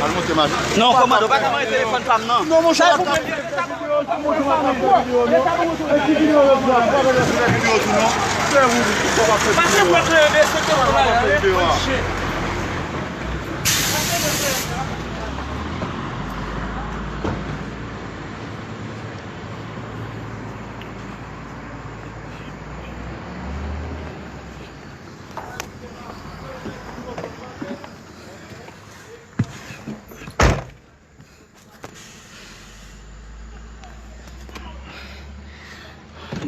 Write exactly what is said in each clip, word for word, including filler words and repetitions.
Non, kòmandan, ou pa ka mande telefòn pa m, non. Non, monchè, w ap fè videyo tou, non. Fè videyo tou, non. Fè ou, ou pa fè videyo. Pase pou klere, mesye, ke w ap fè videyo a.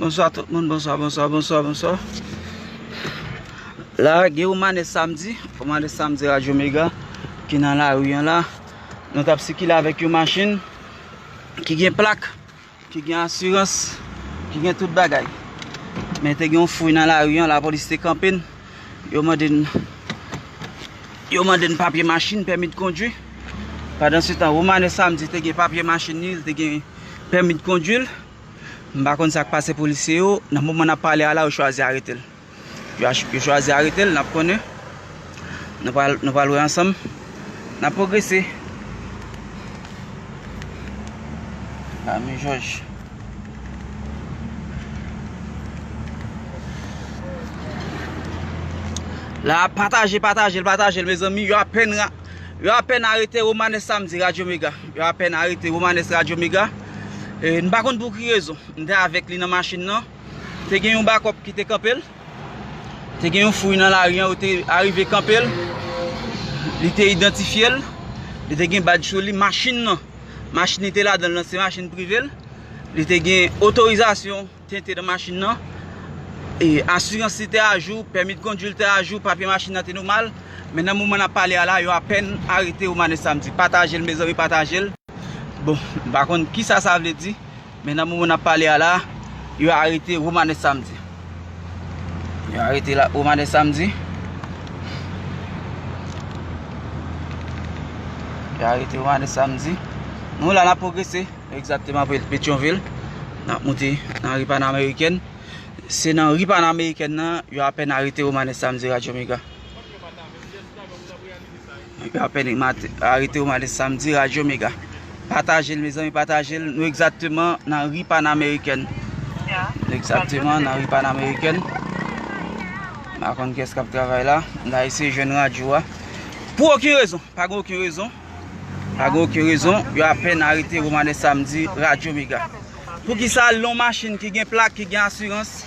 Bonswa tout moun, bonswa, bonswa, bonswa, bonswa. La, gen Romanes Samedi, Romanes Samedi Radyo Mega, ki nan lari an la. Nou t ap sikile avèk yon machin ki gen plak, ki gen asirans, ki gen tout bagay. Men te gen yon fouy nan lari an, lapolis te kanpe n. Yo mande n, yo mande n papye machin, pèmi de kondwi. Pandansetan, Romanes Samedi te gen papye machin li, li te gen pèmi de kondwi l. M pa konn sa k pase polisye yo, nan moman n ap pale a la, yo chwazi arete l. Yo ach-, yo chwazi arete l, n ap konnen. Nou pral, nou pral wè ansanm. N ap pwogrese. Ami Jòj. La, pataje, pataje l, pataje l, mezanmi. Yo apèn ra-, yo apèn arete Romanes Samedi Radyo Mega. Yo apèn arete Romanes Radyo Mega. E, m pa konn pou ki rezon. M te avèk li nan machin nan. Te gen yon bakòp ki te kanpe l. Te gen yon fouy nan lari an, yo te arive kanpe l. Li te idantifye l. Li te gen badj sou li. Machin nan, machin li te ladan l lan, se machin prive l. Li te gen otorizasyon tente nan machin nan. E asirans li te ajou, pèmi de kondwi l te ajou, papye machin nan te nòmal. Men nan moman n ap pale a la, yo apèn arete Romanes Samedi. Pataje l, mezanmi, pataje l. Bon, m pa konn kisa sa vle di. Men nan moman n ap pale a la, yo arete Romanes Samedi. Yo arete la, Romanes Samedi. Yo arete Romanes Samedi. Nou la, n ap pwogrese egzakteman pou Petyonvil. N ap moute nan ri Panameriken. Se nan ri Panameriken nan, yo apèn arete Romanes Samedi Radyo Mega. Yo apèn mate-, arete Romanes Samedi, Radyo Mega. Pataje l, mezanmi, pataje l. Nou egzakteman nan ri Panameriken. Nou egzakteman nan ri Panameriken. M pa konn kiyès k ap travay la. M ta eseye jwenn radyo a. Pou okenn rezon, pa gen okenn rezon. Pa gen okenn rezon. Yo apèn arete Romanes Samedi, Radyo Mega. Poukisa l yon machin ki gen plak, ki gen asirans?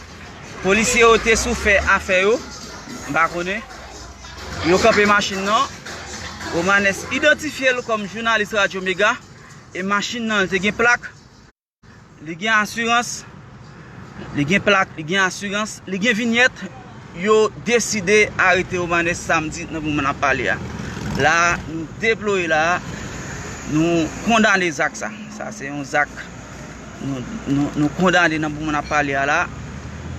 Polisye yo te sou fè afè yo. M pa konnen. Yo kanpe machin nan. Romanes idantifye l kòm jounalis Radyo Mega. E machin nan, li te gen plak. Li gen asirans. Li gen plak, li gen asirans, li gen vinyèt. Yo deside arete Romanes Samedi nan moman n ap pale a. La, nou deplore la, nou kondane zak sa. Sa se yon zak nou, nou, nou kondane nan moman n ap pale a la.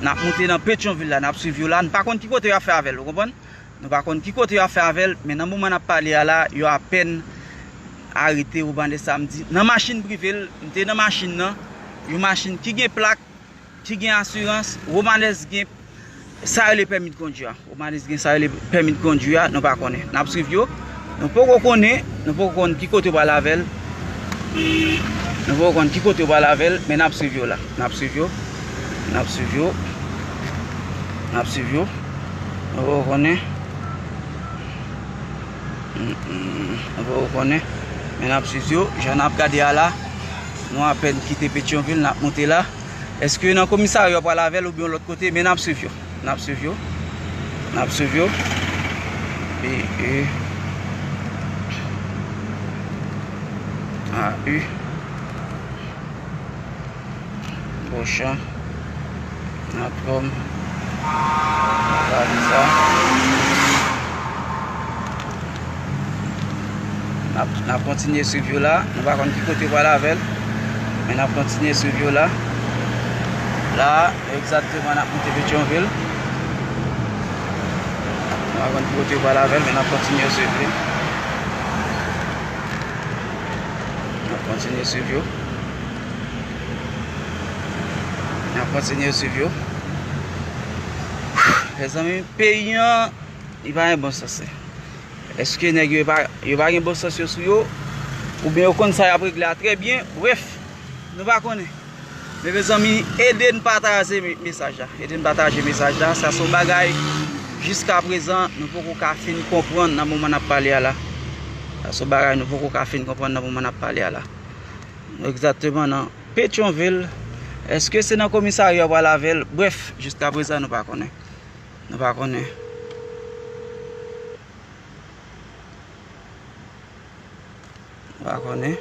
N ap moute nan Petyonvil la, n ap swiv yo la. Nou pa konn ki kote y ap fè avè l, ou konprann? Nou pa konn ki kote y ap fè avè l, men nan moman n ap pale a la, yo apèn arete Romanes Samedi. Nan machin prive l, m te nan machin nan, yon machin ki gen plak, ki gen asirans, Romanes gen sa yo rele pèmi de kondwi a. Romanes gen sa yo rele pèmi de kondwi a, nou pa konnen. N ap swiv yo. Nou poko konnen, nou poko konn ki kote yo pral avè l. Nou poko konn ki kote yo pral avè l, men n ap swiv yo la. N ap swiv yo. N ap swiv yo. N ap swiv yo. Nou poko konnen. Mm, mm, nou poko konnen. Men n ap swiv yo. Jan n ap gade a la, nou apèn kite Petyonvil, n ap monte la. Èske nan komisarya yo pral avè l oubyen yon lòt kote? Men n ap swiv yo. N ap swiv yo. N ap swiv yo. B E A U. Bochan. N ap pran. N ap gade sa. N ap, n ap kontinye swiv yo la. Nou pa konn ki kote yo pral avè l. Men n ap kontinye swiv yo la. La, egzakteman, n ap monte Petyonvil. Nou pa konn ki kote yo pral avè l, men n ap kontinye swiv li. N ap kontinye swiv yo. N ap kontinye swiv yo. Mezanmi, peyi an, li pa gen bon sans. Èske nèg yo pa, yo pa gen bon sans yo sou yo? Oubyen yo konn sa y ap regle a trè byen? Brèf, nou pa konnen. Men mezanmi, ede n pataje me- mesaj la. Ede n pataje mesaj la. Sa se yon bagay, jiska prezan, nou poko ka fin konprann nan moman n ap pale a la. Sa se yon bagay nou poko ka fin konprann nan moman n ap pale a la. Nou egzakteman nan Petyonvil. Èske se nan komisarya yo pral avè l? Brèf, jiska prezan, nou pa konnen. Nou pa konnen. Nou pa konnen.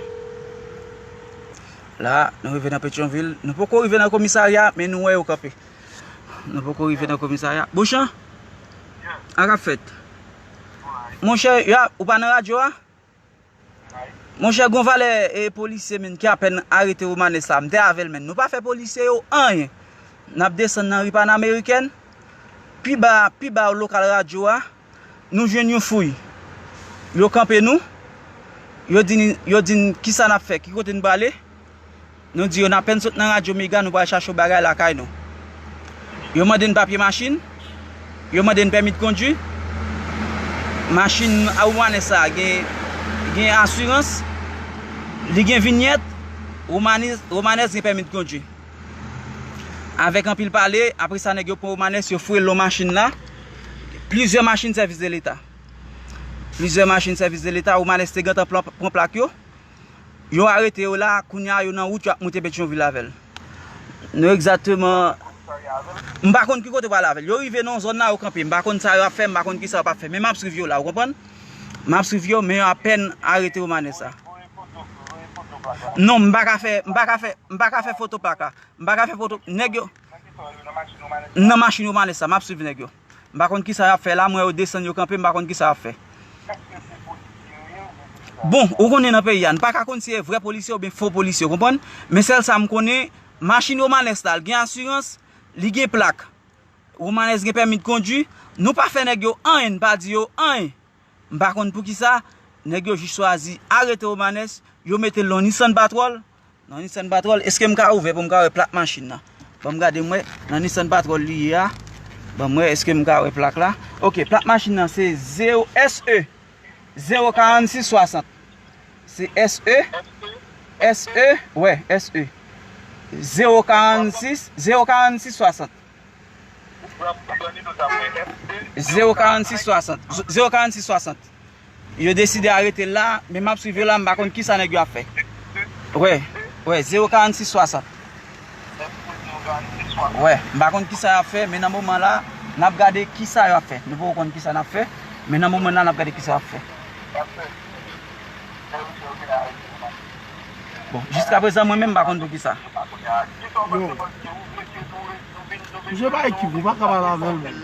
La, nou rive nan Petyonvil. Nou poko rive nan komisarya, men nou wè yo kanpe. Nou poko rive nan komisarya. Bouchan? Sa k ap fèt? Monchè, ya, ou pa nan radyo a? Monchè, gon valè e polisye menn ki apèn arete Romanes la. M te avè l menn. Nou pa fè polisye yo anyen. N ap desann nan ri Panameriken. Pi ba, pi ba lokal radyo a, nou jwenn yon fouy. Yo kanpe nou. Yo di n, yo di n kisa n ap fè, ki kote n prale. Nou di yo n apèn sot nan radyo Mega, nou pral chache yon bagay lakay nou. Yo mande n papye machin, yo mande n pèmi de kondwi. Machin a Romanes sa gen, gen asirans, li gen vinyèt, Romanes, Romanes gen pèmi de kondwi. Avèk anpil pale, apre sa nèg yo pran Romanes, yo foure l nan machin la. Plizyè machin sèvis de leta. Plizyè machin sèvis de leta, Romanes te gentan pran, pran plak yo. Yo arete yo la, kounye a yo nan wout, yo ap moute Petyonvil avè l. Nou egzakteman, m pa konn ki kote pral avè l. Yo rive nan zòn la, yo kanpe. M pa konn sa yo ap fè, m pa konn kisa yo p ap fè. Men m ap swiv yo la, ou konprann? M ap swiv yo, men yo apèn arete Romanes sa. Non, m pa ka fè, m pa ka fè, m pa ka fè foto plak la. M pa ka fè foto, nèg yo. Nan machin Romanes sa, m ap swiv nèg yo. M pa konn kisa y ap fè la, m wè yo desann, yo kanpe, m pa konn kisa y ap fè. Bon, ou konnen nan peyi a, n pa ka konn si e vrè polisye oubyen fo polisye, ou konprann? Men sèl sa m konnen, machin Romanes la, l gen asirans, li gen plak. Romanes gen pèmi de kondwi, nou pa fè nèg yo anyen, n pa di yo anyen. M pa konn poukisa, nèg yo jis chwazi arete Romanes, yo mete l nan Nissan Patrol. Nan Nissan Patrol, èske m ka ouvè pou m ka wè plak machin nan? Ban m gade m wè, nan Nissan Patrol li ye a. Ban m wè, èske m ka wè plak la? Ok, plak machin nan se zewo S E zewo karannsis swasant. Se S E, S E, wè, S E. Zewo karannsis, zewo karannsis swasant. Zewo karannsis swasant. Zewo karannsis swasant. Yo deside arete l la, men m ap swiv yo la, m pa konn kisa nèg yo ap fè. Wè, wè, zewo karannsis swasant. Wè, m pa konn kisa y ap fè, men nan moman la, n ap gade kisa y ap fè. Nou poko konn kisa n ap fè, men nan moman la, n ap gade kisa y ap fè. Bon, jiska prezan, mwen menm, m pa konn poukisa. Yo. Misye pa ekip, ou pa ka pale avè l menm.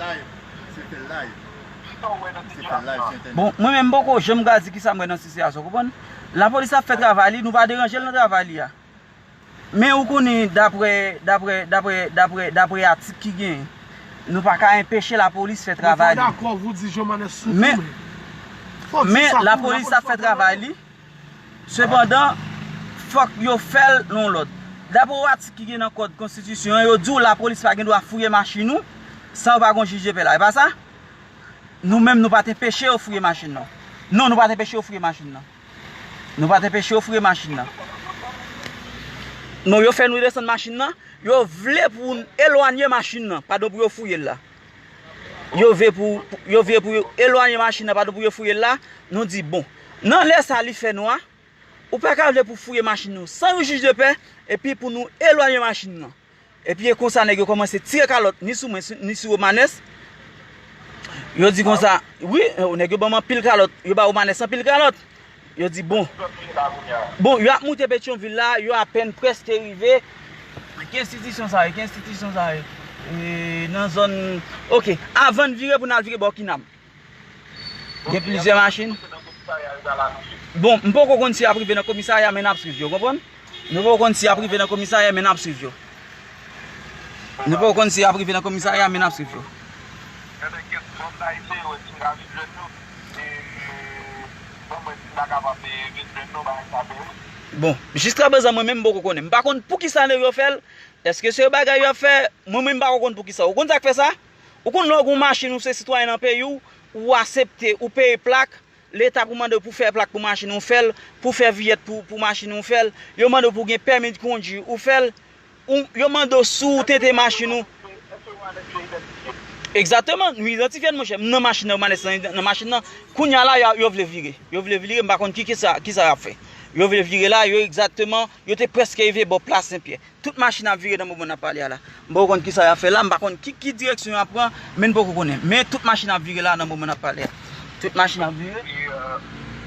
Bon, mwen menm, m poko janm ka di kisa m wè nan sitiyasyon, konprann? Lapolis ap fè travay li, nou pa deranje l nan travay li a. Men ou konnen, daprè, daprè, daprè, daprè, daprè atik ki genyen, nou pa ka enpeche lapolis fè travay li. Men, men lapolis ap fè travay li. Sepandan, fòk yo fè l nan yon lòd. Daprè atik ki gen nan kòd konstitisyon an, yo di w lapolis pa gen dwa fouye machin ou san yo pa gen yon jij de pè la. E pa sa? Nou menm, nou pa t enpeche yo fouye machin nan. Non, nou pa t enpeche yo fouye machin nan. Nou pa t enpeche yo fouye machin nan. Non, yo fè nou desann machin nan. Yo vle pou n elwanye machin nan, padon pou yo fouye l la. Yo vle pou, yo vle pou yo elwanye machin nan, padon pou yo fouye l la. Nou di, bon, nan lè sa li fè nwa, ou pa ka vle pou fouye machin nou san yon jij de pè, epi pou nou elwanye machin nan. Epi e konsa nèg yo kòmanse tire kalòt, ni sou mwen, ni sou Romanes. Yo di konsa, wi, nèg yo ban m anpil kalòt, yo ba Romanes anpil kalòt. Yo di, bon. Bon, yo ap moute Petyonvil la, yo apèn prèske rive. Ki enstitisyon sa ye? Ki enstitisyon sa ye? E, nan zòn, ok, avan n vire pou n al vire bò Kinam. Gen plizyè machin. Bon, m poko konn si y ap rive nan komisarya, men n ap swiv yo, konprann? Nou poko konn si y ap rive nan komisarya, men n ap swiv yo. Nou poko konn si y ap rive nan komisarya, men n ap swiv yo. Bon, jiska prezan, mwen menm m poko konnen. M pa konn poukisa nèg yo fè l. Èske se yon bagay yo ap fè? Mwen menm m pako konn poukisa. Ou konn sa k fè sa? Ou konn lè w gen yon machin, ou se sitwayen nan peyi w, ou aksepte, ou peye plak, Leta pou mande w pou fè plak pou machin ou fè l, pou fè viyèt pou, pou machin ou fè l, yo mande w pou gen pèmi de kondwi ou fè l, ou, yo mande w si w tenten machin ou. Egzakteman, nou idantifye n monchè, m nan machin nan, yo mande si nan machin nan, kounye a la yo, yo vle vire, yo vle vire, m pa konn ki, ki sa, ki sa y ap fè. Yo vle vire la, yo egzakteman, yo te prèske rive bò plas Senpyè. Tout machin ap vire nan moman n ap pale a la. M poko konn kisa y ap fè la, m pa konn ki, ki direksyon y ap pran, men n poko konnen. Men tout machin ap vire la nan moman n ap pale a. Tout machin ap vire. Epi, euh,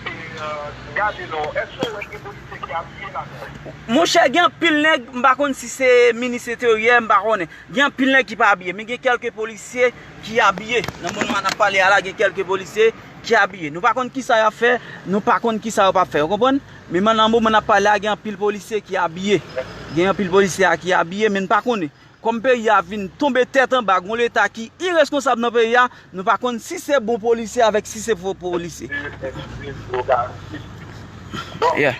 epi, euh, gade non, èske w wè gen polisye ki abiye ladan? Monchè, gen anpil nèg, m pa konn si se minis enteryè, m pa konnen. Gen anpil nèg ki pa abiye, men gen kèlke polisye ki abiye. Nan moman n ap pale a la, gen kèlke polisye ki abiye. Nou pa konn kisa y ap fè, nou pa konn kisa yo p ap fè. Ou konprann? Men nan moman n ap pale a, gen anpil polisye ki abiye. Gen anpil polisye a ki abiye, men n pa konnen. Kòm peyi a vin tonbe tèt anba, gon leta ki ireskonsab nan peyi a, nou pa konn si se bon polisye avèk si se fo polisye. Yeah.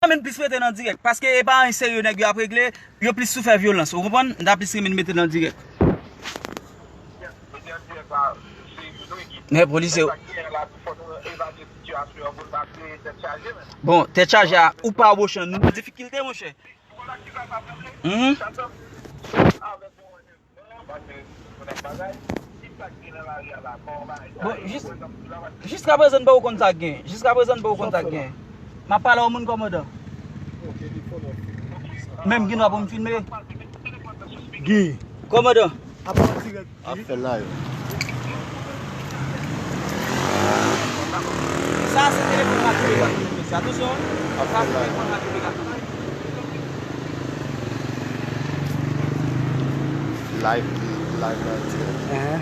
Mwen menm plis rete nan dirèk, paske e pa anyen serye nèg yo ap regle, yo plis sou fè vyolans, ou konprann? M ta plis renmen mete nan dirèk. Men polisye. Bon, tèt chaje a, ou pa Wochan, nou nan difikilte, monchè. Mhm. Bon, jis, jiska prezan, m poko konn sa k gen. Jiska prezan, m poko konn sa k gen. M ap pale a yon moun, kòmandan. Menm gen dwa pou m filme? Gen. Kòmandan. Ap fè live. Sa se telefòn Radyo Vegas ki te fè sa. Atansyon, sa se telefòn Radyo Vegas. Live, live nan dirèk. Ehe.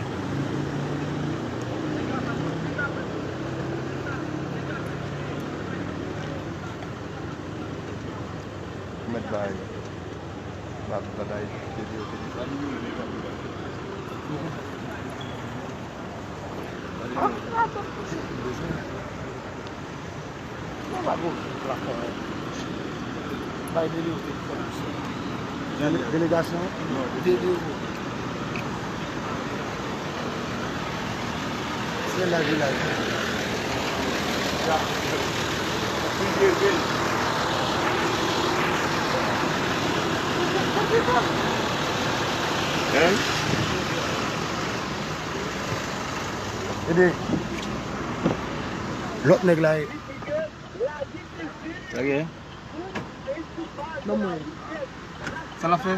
Ou mèt bay. Ba tout bagay, tele yo, tele. Bay Dele yo telefòn misye. Dele-, delegasyon? Dele yo. Se la vilaj. Hein? Ede. Lòt nèg la e. Ok. Non, mwen. Sa l ap fè?